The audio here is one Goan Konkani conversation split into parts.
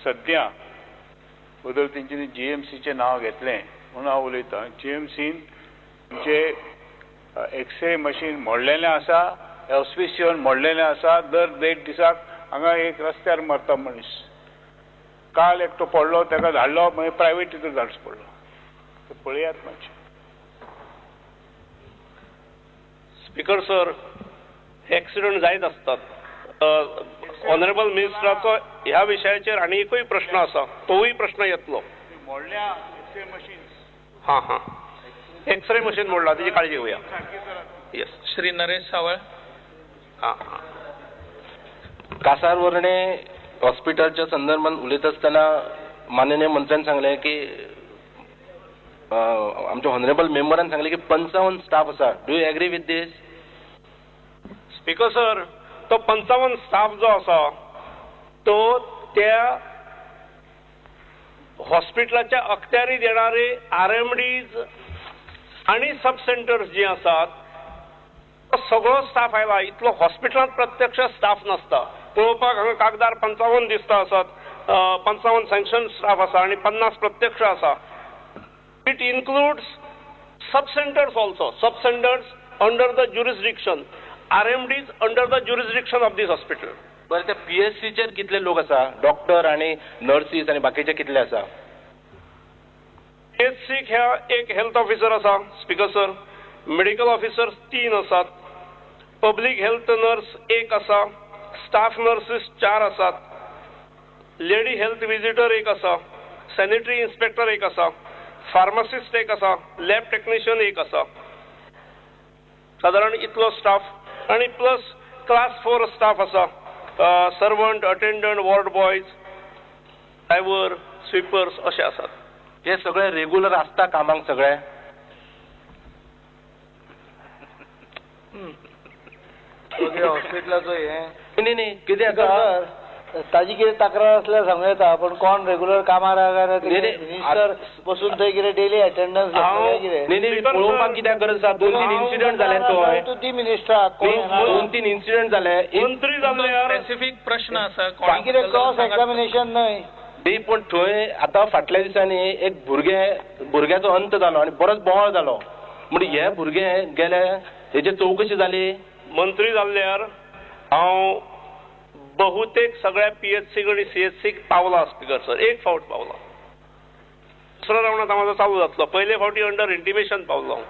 सद्या बदल तेंच्यांनी जीएमसीचें नांव घेतलें म्हणून हांव उलयतां. जीएमसीन आमचे एक्सरे मशीन मोडलेलें आसा, हॉस्पिस येवन मोडलेलें आसा. दर 1.5 दिसाक हांगा एक रस्त्यार मरता मनीस. काल एकटो पडलो, ताका धाडलो, मागीर प्रायवेट तितून धाडचो पडलो. ते पळयात मातशें. स्पीकर सर, एक्सिडंट जायत आसतात. ऑनरेबल मिनिस्टराचो ह्या विशयाचेर आनी एकूय प्रश्न आसा, तोवूय प्रश्न येतलो. मोडल्या एक्सरे मशीन. हां हां, एक्सरे मशीन मोडला, तेजी काळजी घेवया. येस. श्री नरेश सावळ. हां हां. कासारवर्णे हॉस्पिटलच्या संदर्भात उलयत आसतना माननीय मंत्र्यान सांगलें की आमच्या ऑनरेबल मेंबरान सांगलें की 55 स्टाफ आसा. Do you agree with this? Speaker sir, तो 55 स्टाफ जो आसा तो त्या हॉस्पिटलाच्या अखत्यारीत येणारे आरएमडीज आनी सब सेंटर्स जी आसात तो सगळो स्टाफ आयला. इतलो हॉस्पिटलांत प्रत्यक्ष स्टाफ नासता. पळोवपाक हांगा कागदार 55 दिसता आसात, 55 सँक्शन स्टाफ आसा आनी 50 प्रत्यक्ष आसा. It includes sub centres also, sub centres under the jurisdiction, RMDs under the jurisdiction of this hospital. बरें, त्या पीएससीचेर कितले लोक आसा? डॉक्टर आनी नर्सीस आनी बाकीचे कितले आसा? पीएससीक ह्या एक हेल्थ ऑफिसर आसा स्पीकर सर, मेडिकल ऑफिसर 3 आसात, पब्लीक हेल्थ नर्स 1 आसा, स्टाफ नर्सीस 4 आसात, लेडी हेल्थ विजिटर 1 आसा, सॅनिटरी इन्स्पेक्टर 1 आसा, फार्मासिस्ट 1 आसा, लॅब टेक्निशियन 1 आसा. सादारण इतलो स्टाफ आनी प्लस क्लास 4 स्टाफ आसा, servant, attendant, ward boys, driver, sweepers अशे आसात. हे सगळे रेगुलर आसता कामाक सगळे? हॉस्पिटलाचो हें न्ही न्ही कितें आसा ताजी कितें तक्रार आसल्यार सांगू येता, पण कोण रेगुलर कामार आहा मिनिस्टर बसून थंय कितें डेली अटेंडन्स कितें न्ही न्ही पळोवपाक कित्याक गरज आसा? 2-3 इन्सिडंट जाले थंय. तूं दी मिनिस्टराक 2-3 इन्सिडंट जाले, मंत्री जाले, स्पेसिफीक प्रश्न आसा कितें क्रॉस एक्झामिनेशन न्हय. न्ही, पूण थंय आतां फाटल्या दिसांनी एक भुरग्याचो अंत जालो आनी बरोच बोवाळ जालो. म्हणजे हे भुरगे गेले हेची चवकशी जाली. मंत्री जाल्ल्यार हांव बहुतेक सगळ्या पीएचसी आनी सीएचसीक पावला स्पीकर सर, एक फावट पावला. दुसरो रावंड आतां म्हाजो चालू जातलो. पयले फावटी अंडर इंटिमेशन पावलो हांव.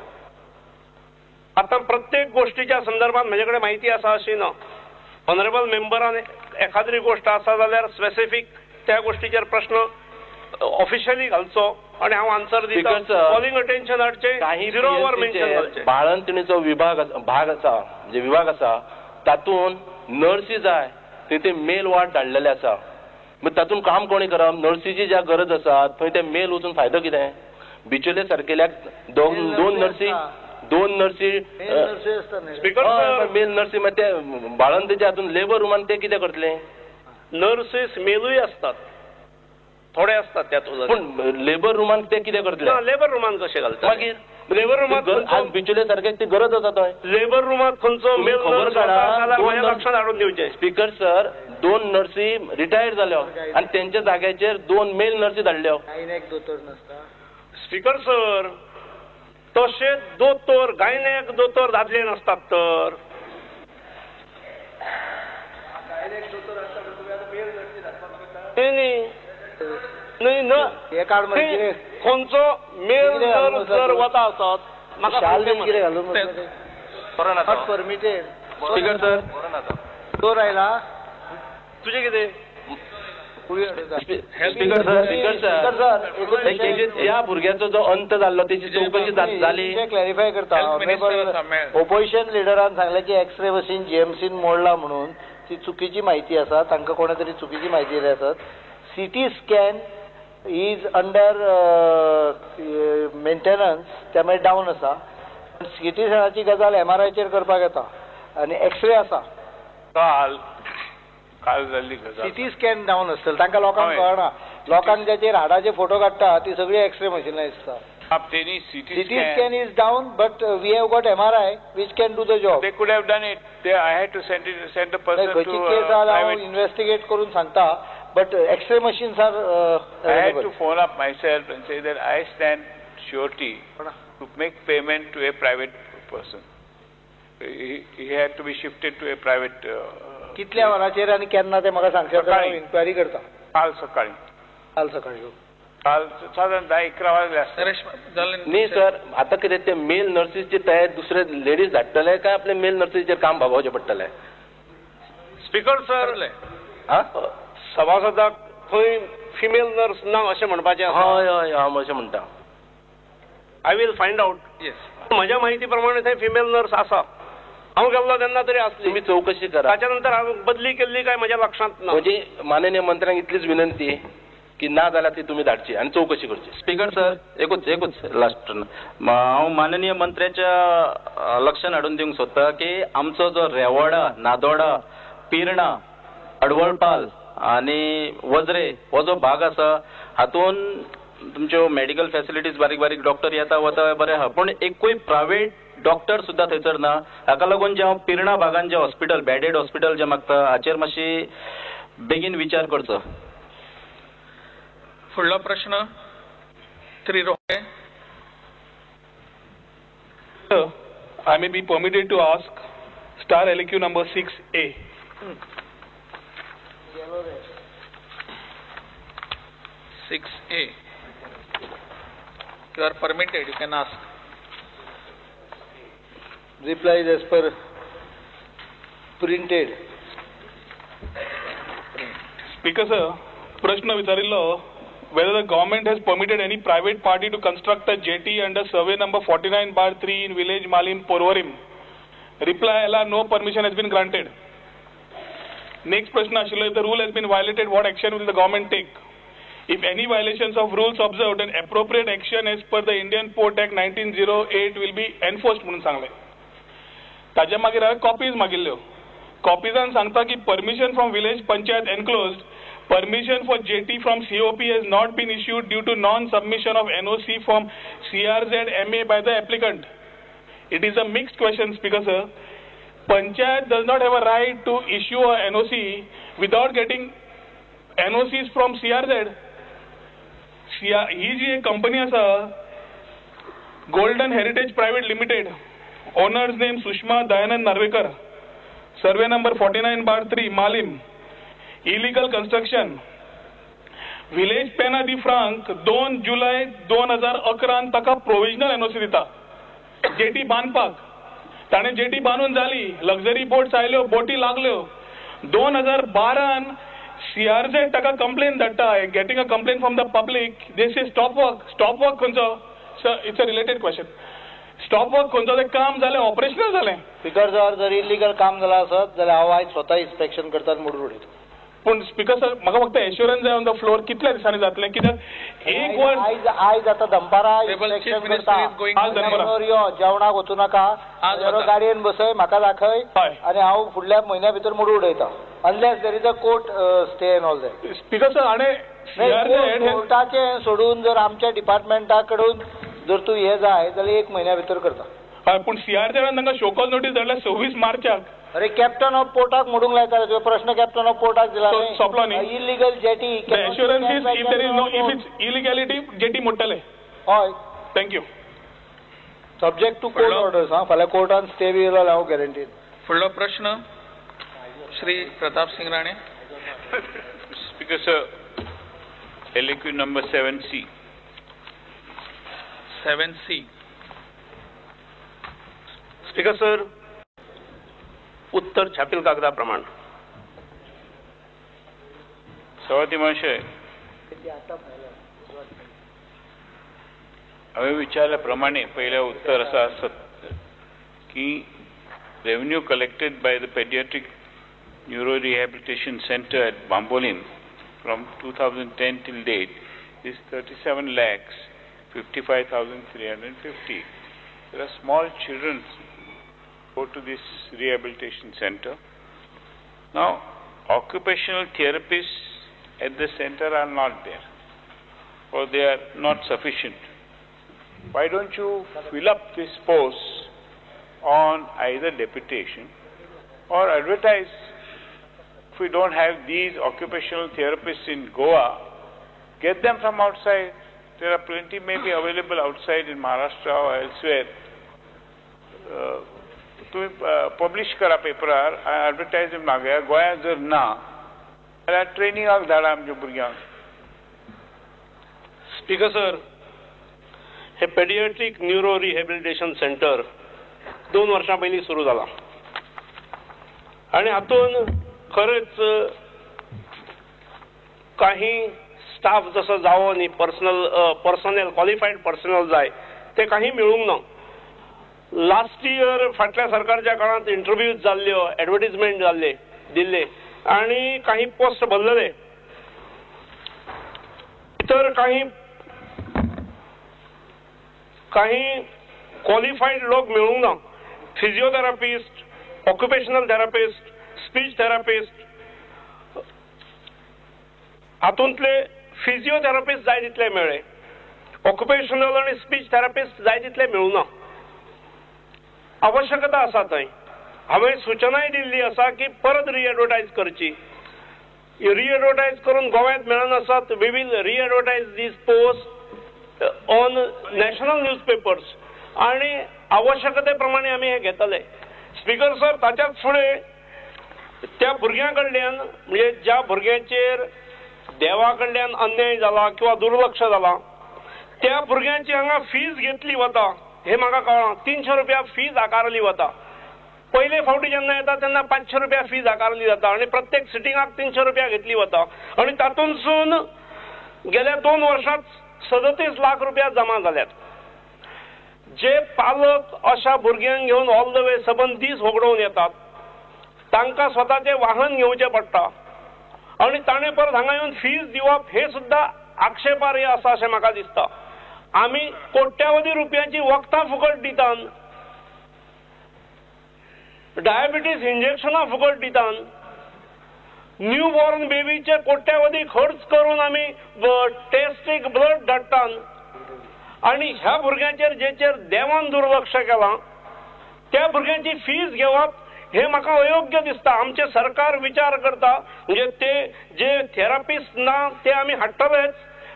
आतां प्रत्येक गोश्टीच्या संदर्भात म्हजे कडेन म्हायती आसा अशी ना. ऑनरेबल मेंबरान एखाद्री गोश्ट आसा जाल्यार स्पेसिफीक त्या गोश्टीचेर प्रश्न ऑफिशियली घालचो आनी हांव आन्सर दिता. कॉलिंग अटेन्शन हाडचें, झिरो our mention घालचें. बाळंतिणीचो विभाग भाग आसा, म्हणजे विभाग आसा, तातूंत नर्सी जाय थंय ते मेल वार्ड धाडलेले आसा. मागीर तातूंत काम कोणी करप? नर्सीची ज्या गरज आसा थंय ते मेल वचून फायदो कितें? बिचोले सारकेल्याक दोन नर्सी मेल नर्सी, मागीर ते बाळंतीच्या हातून लेबर रुमान ते कितें करतले? नर्सीस मेलूय आसतात, थोडे आसतात त्या तुलनेत. पूण लेबर रुमान ते कितें करतले? लेबर रुमान कशें घालता मागीर? लेबर रुमात बिचोले सारके ती गरज आसा थंय. लेबर रुमात खंयचो मेल नर्स जाल्यार म्हज्या लक्षांत हाडून दिवचें. स्पीकर सर, 2 नर्सी रिटायर्ड जाल्यो आनी तेंच्या जाग्याचेर 2 मेल नर्सी धाडल्यो. स्पीकर सर, तशें दोतोर, गायनेक दोतोर दादले नासतात तर. न्ही न्ही न्ही खंयचो मेल नर्स जर वता आसत म्हाका परमिटेड. स्पीकर सर, दोर आयला तुजें कितें? स्पीकर सर, त्या भुरग्याचो जो अंत जाल्लो तेची चवकशी जाली. क्लॅरिफाय करता. ओपोजिशन लिडरान सांगलें की एक्सरे मशीन जीएमसीन मोडला म्हणून, ती चुकीची म्हायती आसा. तांकां कोणें तरी चुकीची म्हायती दिली आसत. CT scan is under maintenance, त्यामुळे डावन आसा. सीटी स्कॅनाची गजाल एमआरआयचेर करपाक येता आनी एक्सरे आसा. काल काल जाल्ली गजाल सीटी स्कॅन डावन आसतलें, तांकां लोकांक कळना. लोकांक ज्याचेर हाडाचे फोटो काडटा ती सगळी एक्सरे मशिनां दिसता. CT scan is down, but we have got MRI which can do the job. They could have done it. I had to send the person to खंयची केस आहा हांव इन्वेस्टिगेट करून सांगता, But x-ray machines are I had to phone up myself and say that I stand surety to make payment to a private person. He had to be shifted to a private. कितल्या वरांचेर आनी केन्ना तें म्हाका सांगशात जाल्यार हांव इन्क्वायरी करता. काल सकाळी. काल सकाळी. काल सादारण 10-11 वाजले आसतले. न्ही सर, आतां कितें ते मेल नर्सीसचे तयार दुसरे लेडीज धाडटले काय आपले मेल नर्सीचेर काम भागोवचें पडटलें? स्पीकर सर, सभासदाक थंय फिमेल नर्स ना अशें म्हणपाचें आसा? हय हय, हांव अशें म्हणटा. I will find out. म्हज्या म्हायती प्रमाणे थंय फिमेल नर्स आसा. हांव गेल्लो तेन्ना तरी आसली. तुमी चवकशी करा. ताच्या नंतर हांवें बदली केल्ली काय म्हज्या लक्षांत ना. म्हणजे माननीय मंत्र्यांक इतलीच विनंती की ना जाल्यार ती तुमी धाडची आनी चवकशी करची. स्पीकर सर, एकूच लास्ट हांव माननीय मंत्र्याच्या लक्षान हाडून दिवंक सोदता की आमचो जो रेवोडा, नादोडा, पिर्णा, अडवळपाल आनी वजरे हो जो भाग आसा हातून तुमच्यो मेडिकल फॅसिलिटीज बारीक बारीक डॉक्टर येता वता बरें आहा, पूण एकूय प्रायवेट डॉक्टर सुद्दां थंयसर ना. हाका लागून जें हांव पिर्णा भागान जें हॉस्पिटल, बेडेड हॉस्पिटल जें मागता हाचेर मातशी बेगीन विचार करचो. फुडलो प्रश्न Shri Rohe. I may be permitted to ask star LAQ number 6A. 6A. You are permitted, you can ask. Reply is as per printed. Speaker sir, प्रश्न विचारिल्लो whether the government has permitted any private party to construct a jetty under survey number 49/3 in village Malim, Porvorim. Reply आयला, no permission has been granted. Next प्रश्न आशिल्लो, if the rule has been violated, what action will the government take? If any violations of rules observed, then appropriate action as per the Indian Port Act 1908 will be enforced म्हणून सांगलें. ताज्या मागीर हांवें कॉपीज मागिल्ल्यो. कॉपीजान सांगता की permission from village panchayat enclosed, permission for jetty from COP has not been issued due to non submission of NOC from CRZ MA by the applicant. It is a mixed question, speaker sir. Panchayat does not have a right to issue a NOC without getting NOCs from CRZ. ही जी एक कंपनी आसा, Golden Heritage Private Limited, owners name Sushma Dayanand Narvekar, survey number 49/3 Malim, illegal construction, village Pena de Franca. 2 जुलय 2011 ताका प्रोविजनल एनओसी दिता जेटी बांदपाक. ताणें जेटी बांदून जाली, लक्झरी बोट्स आयल्यो, बोटी लागल्यो. 2012 सीआरझेड ताका कंप्लेन धाडटा, getting a complain from the public, they say stop work. Stop work खंयचो? Sir, it's a related question. Stop work खंयचो? तें काम जालें, ऑपरेशनल जालें. स्पीकर सर, जर इलिगल काम जालां आसत जाल्यार हांव आयज स्वता इन्स्पेक्शन करता आनी मोडून उडयता. पूण स्पीकर सर, म्हाका फक्त एश्योरन्स जाय ऑन the floor कितल्या दिसांनी जातलें? कित्याक एक वर्स आयज आतां दनपारां इन्स्पेक्शन करता. आज दनपारां यो, जेवणाक वचूं नाका, गाडयेन बसय, म्हाका दाखय आनी हांव फुडल्या म्हयन्या भितर मोडून उडयता, unless there is a court stay and all that. Speaker sir, हाणें कोर्टाचें सोडून जर आमच्या डिपार्टमेंटा कडून जर तूं हें जाय जाल्यार एक म्हयन्या भितर करता. हय, पूण सीआरझेडान तांकां शोकॉज नोटीस धाडल्या 26 मार्चाक. अरे कॅप्टन ऑफ पोर्टाक मोडूंक लायता तुवें प्रश्न कॅप्टन ऑफ पोर्टाक दिला सोंपलो न्ही. Illegal jetty, the assurance is if there is no, if it's illegality jetty मोडटले. हय, thank you. Subject to court orders. हा, फाल्यां कोर्टान स्टे बी येयलो जाल्यार हांव गॅरंटीड. फुडलो प्रश्न Shri Pratap Singh Rane. Speaker sir, LAQ number 7C. 7C. Speaker sir, उत्तर छापील कागदा प्रमाण. सभापती महाशय, हांवें विचारल्या प्रमाणे पयलें उत्तर आसा की revenue collected by the paediatric neuro rehabilitation centre at Bambolim from 2010 till date is 37,55,350. There are small children go to this rehabilitation center. Now, occupational therapists at the center are not there, or they are not sufficient. Why don't you fill up this post on either deputation or advertise If we don't have these occupational therapists in Goa, get them from outside. There are plenty may be available outside in Maharashtra or elsewhere. तुमी पब्लिश करा पेपरार, ऍडवर्टायज मागया. गोंयांत जर ना जाल्यार ट्रेनिंगाक धाडा आमच्या भुरग्यांक. स्पीकर सर, हे पेडियाट्रीक न्युरो रिहेबिलिटेशन सेंटर 2 वर्सां पयलीं सुरू जालां आनी हातूंत खरेंच काही स्टाफ जसो जावो न्ही, पर्सनल क्वॉलिफायड पर्सनल जाय ते काही मेळूंक ना. लास्ट इयर फाटल्या सरकारच्या काळांत इंटरव्यूज जाल्ल्यो, एडवर्टीजमेंट जाल्ले दिल्ले आनी काही पोस्ट भरलेले. तर काही काही क्वॉलिफायड लोक मेळूंक ना. Physiotherapist, occupational therapist, speech therapist, हातूंतले फिजियोथेरपिस्ट जाय तितले मेळ्ळे, ऑक्युपेशनल आनी स्पीच थेरपिस्ट जाय तितले मेळूंक ना. आवश्यकता आसा थंय. हांवें सुचनाय दिल्ली आसा की परत रिएडवर्टायज करची. रिएडवर्टायज करून गोव्यांत मेळनासत, we will re-advertise these post on national newspapers आनी आवश्यकते प्रमाणे आमी हें घेतले. स्पीकर सर, ताच्याच फुडें त्या भुरग्यां कडल्यान, म्हणजे ज्या भुरग्यांचेर देवा कडल्यान अन्याय जाला किंवा दुर्लक्ष जाला त्या भुरग्यांची हांगा फीज घेतली वता हें म्हाका कळ्ळां. 300 रुपया फीज आकारली वता. पयले फावटी जेन्ना येता तेन्ना 500 रुपया फीज आकारली जाता आनी प्रत्येक सिटिंगाक 300 रुपया घेतली वता आनी तातूंतसून गेल्या 2 वर्सांत 37 लाख रुपया जमा जाल्यात. जे पालक अशा भुरग्यांक घेवन ऑल the way सबंद दीस होगडोवन येतात तांकां स्वताचें वाहन घेवचें पडटा आनी ताणें परत हांगा येवन फीज दिवप हें सुद्दां आक्षेपार्ह आसा अशें म्हाका दिसता. आमी कोट्यावधी रुपयांची वखदां फुकट दितात, डायबिटीज इंजेक्शनां फुकट दितात, न्यू बॉर्न बेबीचे कोट्यावधी खर्च करून आमी टेस्टीक ब्लड धाडटात आनी ह्या भुरग्यांचेर जेचेर देवान दुर्लक्ष केलां त्या भुरग्यांची फीज घेवप हे म्हाका अयोग्य दिसता. आमचें सरकार विचार करता म्हणजे ते जे थेरपिस्ट ना ते आमी हाडटलेच,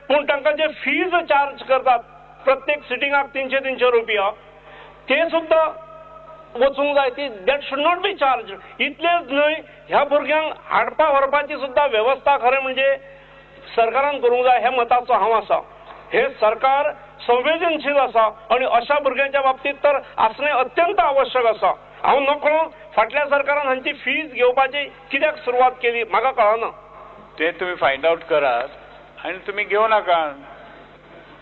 पूण तांकां जे फीज चार्ज करतात प्रत्येक सिटिंगाक 300-300 रुपया ते सुद्दां वचूंक जाय. ती that should not be charge. इतलेंच न्हय, ह्या भुरग्यांक हाडपा व्हरपाची सुद्दां वेवस्था खरें म्हणजे सरकारान करूंक जाय ह्या मताचो हांव आसा. हे सरकार संवेदनशील आसा आनी अशा भुरग्यांच्या बाबतींत तर आसणें अत्यंत आवश्यक आसा. हांव नकळो फाटल्या सरकारान हांची फीज घेवपाची कित्याक सुरवात केली म्हाका कळना. ते तुमी फायंड आवट करात आनी तुमी घेवं नाका,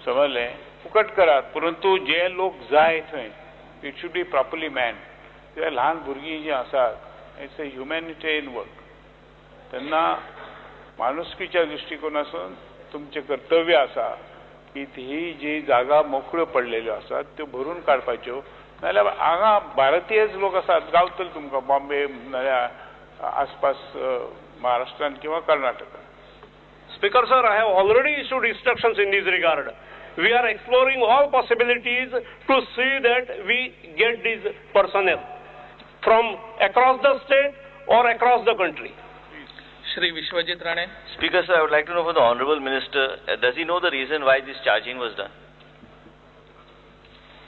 समजलें, फुकट करात. परंतु जे लोक जाय थंय it should be properly man. कित्याक ल्हान भुरगीं जीं आसात it's a humanitarian work. तेन्ना माणुसकीच्या दृश्टिकोनासून तुमचें कर्तव्य आसा की ही जी जागा मोकळ्यो पडलेल्यो आसात त्यो भरून काडपाच्यो. नाजाल्यार हांगा भारतीयच लोक आसात, गावतले तुमकां बॉम्बे नाजाल्यार आसपास महाराष्ट्रान किंवा कर्नाटकान. Speaker sir, I have already issued instructions in this regard. We are exploring all possibilities to see that we get these personnel from across the state or across the country. Shri Vishwajit Rane. Speaker sir, I would like to know from the Honorable Minister, does he know the reason why this charging was done?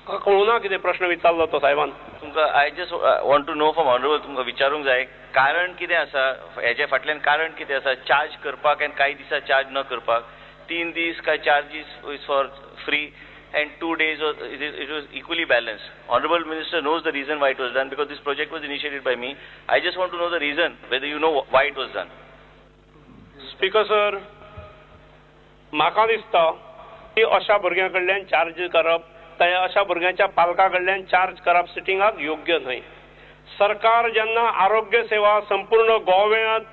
कळूना कितें प्रश्न विचारलो तो साहेबान. तुमकां I just want to know from honourable, तुमकां विचारूंक जाय कारण कितें आसा हेच्या फाटल्यान, कारण कितें आसा चार्ज करपाक आनी कांय दिसा चार्ज न करपाक? 3 दीस काय charges is for free and 2 days it was equally balanced. Honorable Minister knows the reason why it was done because this project was initiated by me. I just want to know the reason, whether you know why it was done. Speaker sir, म्हाका दिसता की अशा भुरग्यां कडल्यान चार्ज करप, अशा भुरग्यांच्या पालकां कडल्यान चार्ज करप सिटिंगाक योग्य न्हय. सरकार जेन्ना आरोग्य सेवा संपूर्ण गोव्यांत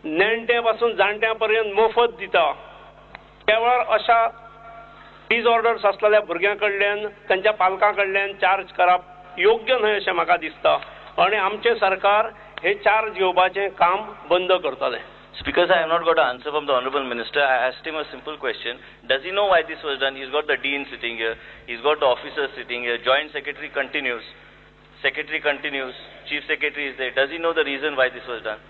नेण्ट्या पासून जाणट्यां पर्यंत मोफत दिता त्या वेळार अशा डिसऑर्डर्स आसलेल्या भुरग्यां कडल्यान तांच्या पालकां कडल्यान चार्ज करप योग्य न्हय अशें म्हाका दिसता आनी आमचें सरकार हे चार्ज घेवपाचें काम बंद करतलें. Speaker sir, I have not got an answer from the Honorable Minister. I asked him a simple question. Does he know why this was done? He's got the Dean sitting here. He's got the officers sitting here. Joint Secretary continues. Secretary continues. Chief Secretary is there. Does he know the reason why this was done?